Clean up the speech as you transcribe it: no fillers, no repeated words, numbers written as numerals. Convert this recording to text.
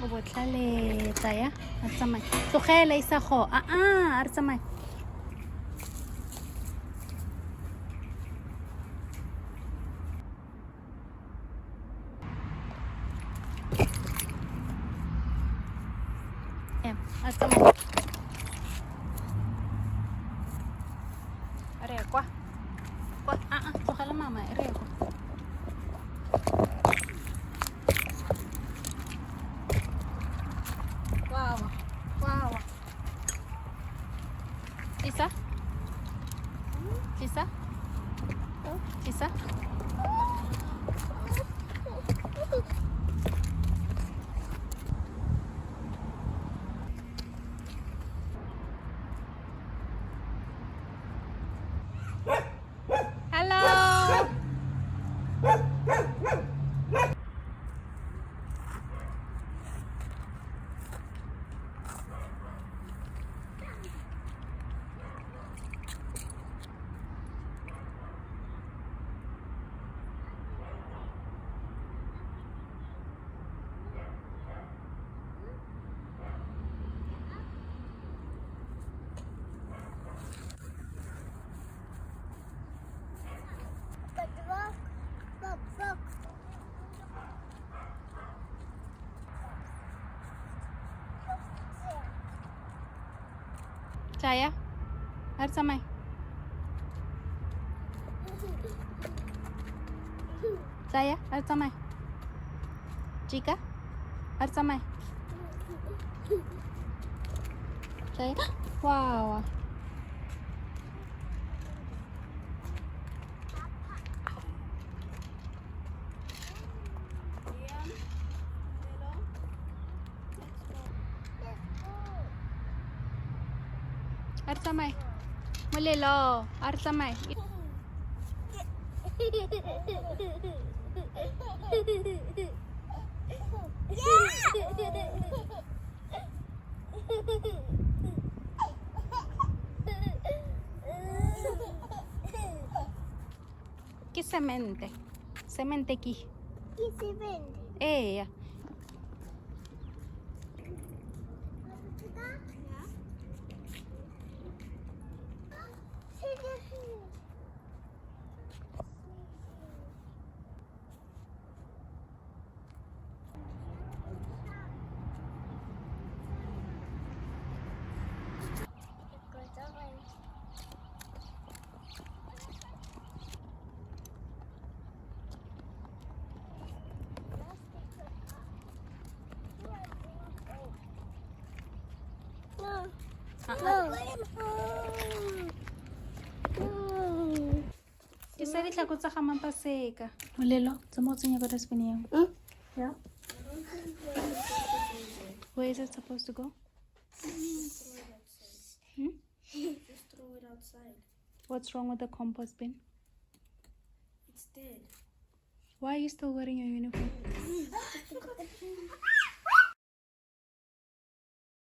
O botlhale tsaya a re tsamaye. Tlogela isago. A a re tsamaye. A tsamaye. Re ye kwa. Kwa a a tlogela mama re ye kwa. Wow. Wow. Lisa? Lisa? Lisa? Hello. Chaya, a re tsamaye. Tsaya, a re tsamaye. Chika, a re tsamaye. Chaya, wow. A re tsamaye. Molelo, a re tsamaye. Ke semente. Semente ke. Ke semente. Eya. Ke sa ditlhako tsa ga Mapaseka. Molelo, tsamaya o tsenya ko dustbin eo. Yeah. Where is it supposed to go? Hmm? Just throw it outside. What's wrong with the compost bin? It's dead. Why are you still wearing your uniform?